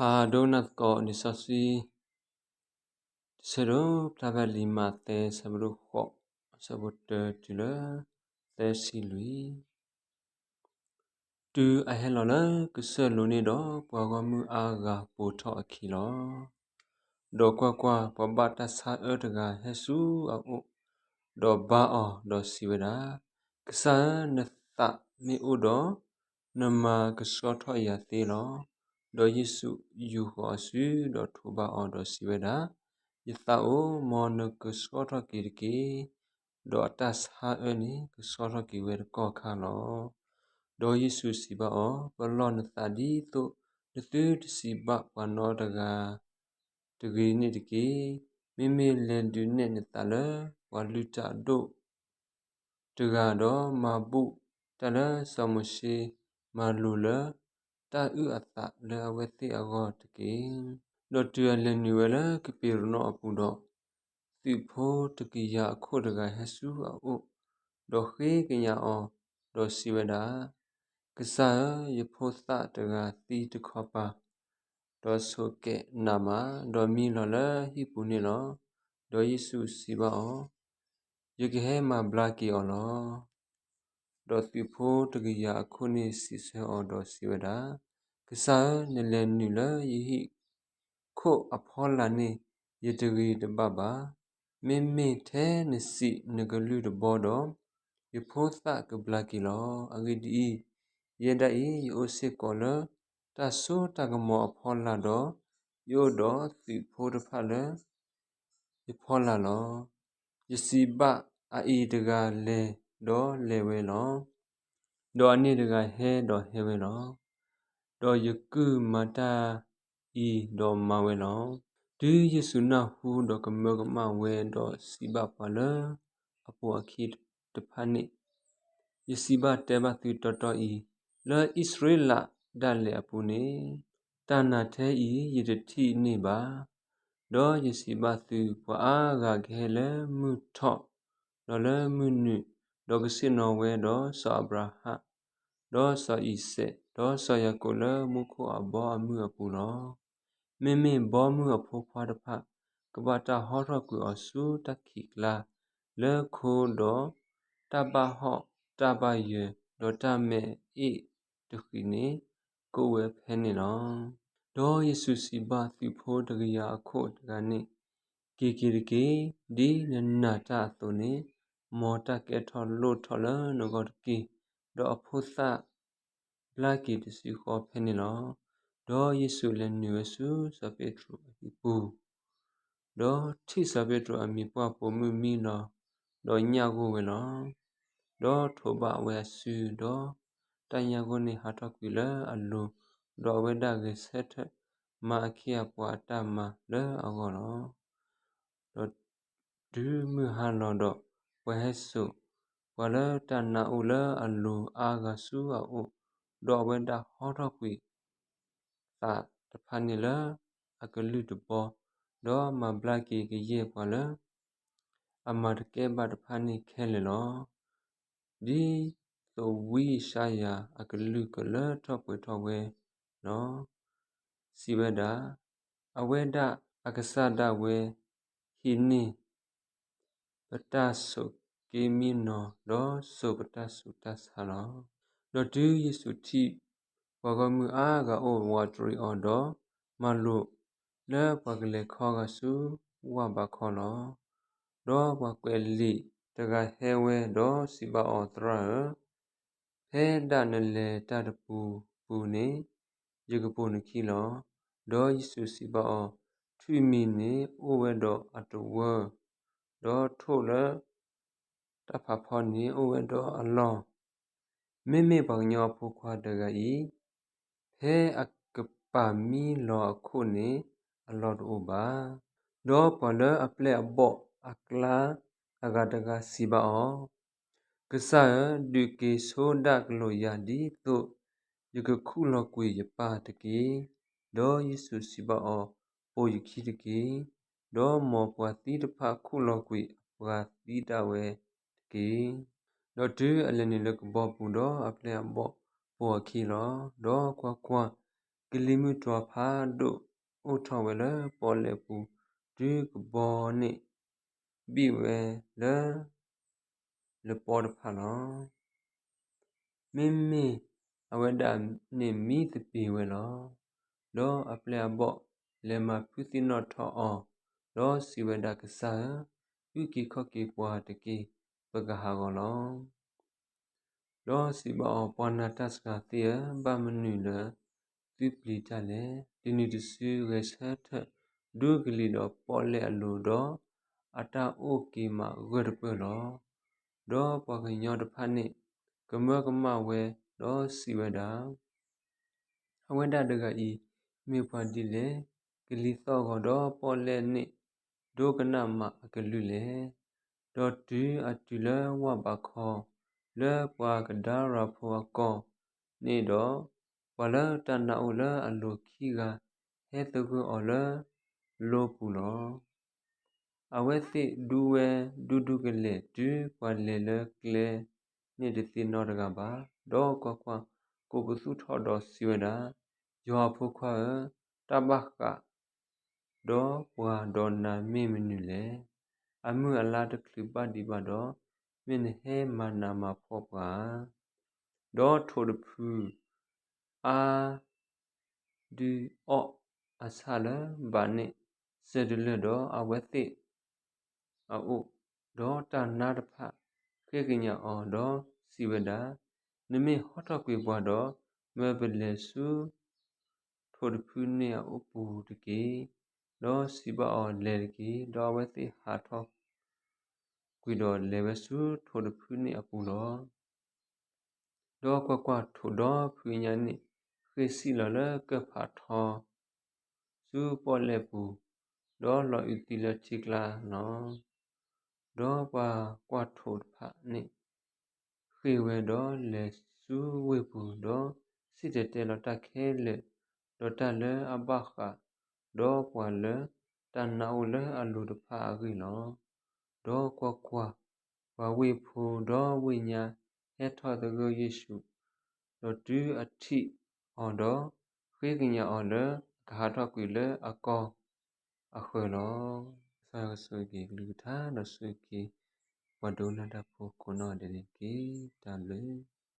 ဖးဒိၣ်နၢ်သကိးလံာ်စီဆှံ တဆၢဒိၣ်ဖျါဖဲလံာ်မးသဲ ဆၢဒိၣ်ဃိး ဆၢဖိတၢတုၤလၢသၢဆံလွံၢ်. တုၤအဟဲလီၤလၢကစၢၢ်လိၤန့ၣ်ဒီး ပှၤဂီၢ်မုၢ်အါဂၤပိာ်ထီၣ်အခံလီၤ. ဒီးကွၢ်ကွၢ်, ပှၤဘၣ်တၢ်ဆါအၢတဂၤဟဲဆူအအိၣ်, ဒီးဘါအီၤ, ဒီးစံးဝဲဒၣ်, ကစၢ်ဧၢ, နသးမ့ၢ်အိၣ်ဒီး, နမၤကဆှီထီၣ်ယၤသ့လီၤ. ဒီးယ့ၣ်ၡူးယူာ်ဃီၤအစု, ဒီးထိးဘၣ်အီၤ, ဒီးစံးဝဲဒၣ်, ယသးဧၢ, မ်နကဆှီထီၣ်က့ၤတက့ၢ်. ဒီးအတၢ်ဆါအၢန့ၣ် ကဆှီထီၣ်က့ၤဝဲတကီၢ်ခါလီၤ. ဒီးယ့ၣ်ၡူးစံးဘၣ်အီၤ, ပလီၢ်နသးဒ်သိးနသုတစံးဘၣ်ပှၤနီတဂၤတဂ့ၤန့ၣ်တက့ၢ်. မ့မ့ၢ်လဲၤဒုးနဲၣ်နသးလၢပှၤလုၢ်တၢ်အဒိၣ်တဂၤ, ဒီးမၤဘူၣ်တၢ်လၢစီၤမိၤၡ့မၤလိာ်လၢ တၢ်အုၣ်အသးလၢအဝဲသ့ၣ်အဂီၢ်တက့ၢ်. ဒီးတုၤအလဲၤနုာ်ဝဲလၢကပ့းရနီၣ်အပူၤဒီး, သုးဖိတကယၤအခိၣ်တဂၤဟဲဆူအအိၣ်, ဒီးဃ့ကညးအီၤ, ဒီးစံးဝဲဒၣ်, ကစၢ်ဧၢ, ယဖိသၣ်တဂၤသံတခီပၤ, ဒီးဆိးကဲးနးမး, ဒီးမံလီၤလၢဟံၣ်ပူၤန့ၣ်လီၤ. ဒီးယ့ၣ်ၡူးစံးဘၣ်အီၤ, ယကဟဲမၤဘျါက့ၤအီၤလီၤ. ဒီးသုးဖိတကယၤအခိၣ်န့ၣ်စံးဆၢအီၤဒီးစံးဝဲဒၣ်, ကစၢ်ဧၢ, နလဲၤနုာ်လၢယဟံၣ်ခိၣ်အဖီလာ်န့ၣ် ယတဂ့ၤတဘၣ်ဘၣ်. မ့မ့ၢ်ထဲနစံးနကလုၢ်တဘီဒီး, ယဖိသၣ်ကဘျါက့ၤလီၤ. အဂ့ၢ်ဒ်အံၤ, ယဲဒၣ်အံၤ ယအိၣ်စ့ၢ်ကီးလၢတၢ်စိတၢ်ကမီၤအဖီလာ်ဒီး, ယအိၣ်ဒီးသုးဖိတဖၣ်လၢ ယဖီလာ်လီၤ. ယစံးဘၣ်အအံၤတဂၤလဲၤ, ဒီးလဲၤဝဲလီၤ. ဒီးအန့ၣ်တဂၤဟဲ, ဒီးဟဲဝဲလီၤ. ဒီးယကုၢ်မၤတၢ်အံၤ, ဒီးမၤဝဲလီၤ. တုၤယ့ၣ်ၡူးနၢ်ဟူဒီးကမၢကမၣ်ဝဲ, ဒီးစံးဘၣ်ပှၤလၢအပိာ်အခံတဖၣ်န့ၣ်, ယစံးဘၣ်တဲဘၣ်သုတီတီအံၤ, လၢအံၣ်စရ့လးဒၣ်လဲာ်အပူၤန့ၣ်, တၢ်နာ်ထဲအံၤယတထံၣ်န့ၢ်ဘၣ်. ဒီးယစံးဘၣ်သု, ပှၤအါဂၤကဟဲလၢမုၢ်ထီၣ်, ဒီးလၢမုၢ်နုာ်, ဒီးကဆ့ၣ်နီၤဝဲဒီးစီၤအၤဘြၤဟၣ်, ဒီးစီၤအံၤစဲး, ဒီးစီၤယၤကိာ်လၢမူခိၣ်အဘီအမုၢ်အပူၤလီၤ. မ့မ့ၢ်ဘီမုၢ်အဖိခွါတဖၣ်, ကဘၣ်တၢ်ဟီထီၣ်ကွံာ်အီၤဆူတၢ်ခံးကျါလၢခိ, ဒီးတၢ်ဘၣ်ဟီၣ်တၢ်ဘၣ်ယၢၤ, ဒီးတၢ်မဲာ်အ့ၣ်တဃံးန့ၣ် ကအိၣ်ဝဲဖဲန့ၣ်လီၤ. ဒီးယ့ၣ်ၡူးစံးဘၣ်သုးဖိတကယၤအခိၣ်တဂၤန့ၣ်, က့ၤက့ၤတက့ၢ်. ဒ်နနာ်တၢ်အသိးန့ၣ်, မ်တၢ်ကဲထီၣ်လိၣ်ထီၣ်လၢနဂီၢ်တက့ၢ်. ဒီးအဖိသၣ်ဘျါက့ၤတစုဃီဖဲန့ၣ်လီၤ. ဒီးယ့ၣ်ၡူးလဲၤနုာ်ဝဲဆူစီၤပ့းတရူးအဟံၣ်ပူၤ, ဒီးထံၣ်စီၤပ့းတရူးအမံၤပှၢ်ပိာ်မုၣ်မံလီၤ, ဒီးညၣ်ဂိၢ်ဝဲလီၤ. ဒီးထိးဘၣ်ဝဲအစု, ဒီးတၢ်ညၣ်ဂိၢ်န့ၣ်ဟးထီၣ်ကွံာ်လၢအလိၤ, ဒီးအဝဲဒၣ်ဂဲၤဆၢထၢၣ်မၤအခ့အပှၤအတၢ်မၤလၢအဂီၢ်လီၤ. ဒီးတုၤမုၢ်ဟါလီၤဒီး, ပှၤဟဲစိာ်ပှၤလၢတၢ်နါအိၣ်လၢအလိၤအါဂၤဆူအအိၣ်, ဒီးအဝဲဒၣ်ဟီထီၣ်ကွံာ် သးတဖၣ်န့ၣ်လၢအကလုၢ်တဘီ, ဒီးမၤဘျါက့ၤကယဲၢ်ပှၤလၢအမၤတကဲဘၣ်တဖၣ်န့ၣ်ခဲလၢာ်လီၤ. ဒ်သိးဝံယၡါယၤအကလုၢ်ကလၢထီၣ်ပှဲၤထီၣ်ဝဲလီၤ. စံးဝဲဒၣ်, အဝဲဒၣ်အကစၢ်ဒၣ်ဝဲ ဟံးန့ၢ်ပတၢ်ဆိးက့မံနီၤ, ဒီးစိာ်ပတၢ်ဆူးတၢ်ဆါလီၤ. ဒီးတုၤယ့ၣ်ၡူးထံၣ်ပှၤဂီၢ်မုၢ်အါဂၤအိၣ်ဝးတရံးအီၤဒီး, မၤလိာ်လၢပှၤကလဲၤခီဂာ်ဆူဝၢ်ဘးခီလီၤ. ဒီးပှၤကွဲးလံာ်တဂၤဟဲဝဲဒီးစံးဘၣ်အီၤ, သရၣ်ဧၢ, ဖဲဒၣ်နလဲၤတၢ်တပူၤပူၤန့ၣ်, ယကပိာ်နခံလီၤ. ဒီးယ့ၣ်ၡူးစံးဘၣ်အီၤ, ထွံၣ်မံၤန့ၣ်အိၣ်ဝဲဒီးအတဝၢ, ဒီးထိၣ်လၢတၢ်ဖးဖီန့ၣ်အိၣ်ဝဲဒီးအလီၢ်, မ့မ့ၢ်ပှၤကညီအဖိခွါတဂၤအံၤ, ဖဲအကပာ်မံလီၤအခိၣ်န့ၣ်အလီၢ်တအိၣ်ဘၣ်. ဒီးပှၤလၢအပျဲၢ်အဘီၣ်အကျါအဂၤတဂၤစံးဘၣ်အီၤ, ကစၢ်ဧၢ, ဒုးက့ၤဆိဒၣ်ကလိာ်ယၤဒ်သိးယကခူၣ်လီၤကွံာ်ယပၢ်တက့ၢ်. ဒီးယ့ၣ်ၡူးစံးဘၣ်အီၤ, ပိာ်ယခံတက့ၢ်. ဒီးမ်ပှၤသံတဖၣ်ခူၣ်လီၤကွံာ်အပှၤသံဒၣ်ဝဲတက့ၢ်. ဒီးတုၤအလဲၤနုာ်လၢကဘီပူၤဒီး, အပျဲၢ်အဘီၣ်ပိာ်အခံလီၤ. ဒီးကွၢ်ကွၢ်, ကလံၤမုၢ်တွၤဖးဒိၣ်အိၣ်ထီၣ်ဝဲလၢပီၣ်လဲၣ်ပူၤ တုၤကဘီန့ၣ်ဘံၣ်ဝဲလၢ လပီတဖၣ်လီၤ. မ့မ့ၢ်အဝဲဒၣ်န့ၣ်မံသပ့ၤဝဲလီၤ. ဒီးအပျဲၢ်အဘီၣ်လဲၤမၤဖုးသံနီၣ်ထီၣ်အီၤ, ဒီးစံးဝဲဒၣ်, ကစၢ်ဧၢ, အုၣ်က့ၤခီၣ်က့ၤပှၤတက့ၢ်, ပကဟးဂီၤလီၤ. ဒီးစံးဘၣ်အီၤ, ပှၤနာ်တၢ်စှၤသ့ၣ်ဧၢ, ဘၣ်မနုၤလၢသုပျံၤတၢ်လဲၣ်. တနံၤတစုဂဲၤဆၢထၢၣ်ဒူကလံၤဒီးပီၣ်လဲၣ်အလိၤ, ဒီးအတၢ်အိၣ်က့ၤမးဂၢၢ်တပၢၢ်လီၤ. ဒီးပှၤကညီတဖၣ်န့ၣ် ကမၢကမၣ်ဝဲ, ဒီးစံးဝဲဒၣ်, အဝဲဒၣ်တဂၤအံၤ မ့ၢ်ပှၤဒ်လဲၣ်. ကလံၤသီၣ်ဂီၤဒီးပီၣ်လဲၣ်န့ၣ်ဒိကနၣ်မးအကလုၢ်လဲၣ်. ဒီးတုၤအတုၤလၢဝၣ်ဘးခီ လၢပှၤကဒါရၤဖိအကီၢ်န့ၣ်ဒီး, ပှၤလၢတၢ်နါအိၣ်လၢအလိၤခံဂၤ ဟဲသဂၢၢ်အီၤလၢလိပူၤလီၤ. အဝဲသ့ၣ်ဒူဝဲဒူဒူကလဲာ်, တုၤပှၤလဲၤလၢကျဲန့ၣ်တသ့နီတဂၤဘၣ်. ဒီးကွၢ်ကွၢ်, ကိးပသူထီၣ်ဒီးစံးဝဲဒၣ်, ယွၤအဖိခွါဧၢ, တၢ်ဘၣ်ဃးဒီးနၤမ့ၢ်မနုၤလဲၣ်. အမုၢ်အလါတချုးဘၣ်ဒံးဘၣ်ဒီး, မ့ၢ်နဟဲမၤနးမၤဖှီၣ်ပှၤဧါ. ဒီးထိးတဖု အါ ဒုးအီၣ်အဆၣ်လၢၤဘၣ်န့ၣ် စၢၤတလၢာ်ဒီးအဝဲသ့ၣ်အအိၣ်, ဒီးတၢ်နါတဖၣ်ဃ့ကညးအီၤဒီးစံးဝဲဒၣ်, နမ့ၢ်ဟီထီၣ်ကွံာ်ပှၤဒီး, မၢပလဲၤဆူထိးတဖုန့ၣ်အအိၣ်ပူၤတက့ၢ်. ဒီးစံးဘၣ်အီၤ, လဲၤတက့ၢ်. ဒီးအဝဲသ့ၣ်ဟးထီၣ်ကွံာ်ဒီးလဲၤဝဲဆူထိးတဖုန့ၣ်အပူၤလီၤ. ဒီးကွၢ်ကွၢ်, ထိးဒီဖုညါန့ၣ် ဃ့ၢ်စံၣ်လီၤလၢကၢၢ်ဖးထီ ဆူပီၣ်လဲၣ်ပူၤ, ဒီးလီၤအုးသံလၢထံကျါလီၤ. ဒီးပှၤကွၢ်ထိးတဖၣ်န့ၣ် ဃ့ၢ်ဝဲဒီးလဲၤဆူဝ့ၢ်ပူၤ, ဒီးစံၣ်တဲၤတဲလီၤတၢ်ခဲလၢာ်, ဒီးတၢ်လၢအဘၣ်ဃး, ဒီးပှၤလၢတၢ်နါအိၣ်လၢအလိၤတဖၣ်အဂ့ၢ်လီၤ. ဒီးကွၢ်ကွၢ်, ပှၤဝ့ၢ်ဖိဒီဝ့ၢ်ညါဟဲထီၣ်သဂၢၢ်ယ့ၣ်ၡူး, ဒီးတုၤအထံၣ်အီၤဒီး, ဃ့ကညးအီၤလၢအကဟးထီၣ်ကွံာ်လၢအကီၢ်အဃၢၤလီၤ. ကစၢ်ယွၤကဆိၣ်ဂ့ၤက့ၤကလုၢ်ကထါ, ဒီးဆိၣ်ဂ့ၤက့ၤ ပှၤဒိကနၣ်တၢ်ဖိကိးနီၢ်ဒဲးန့ၣ်တက့ၢ်. တၢ်ဘျုး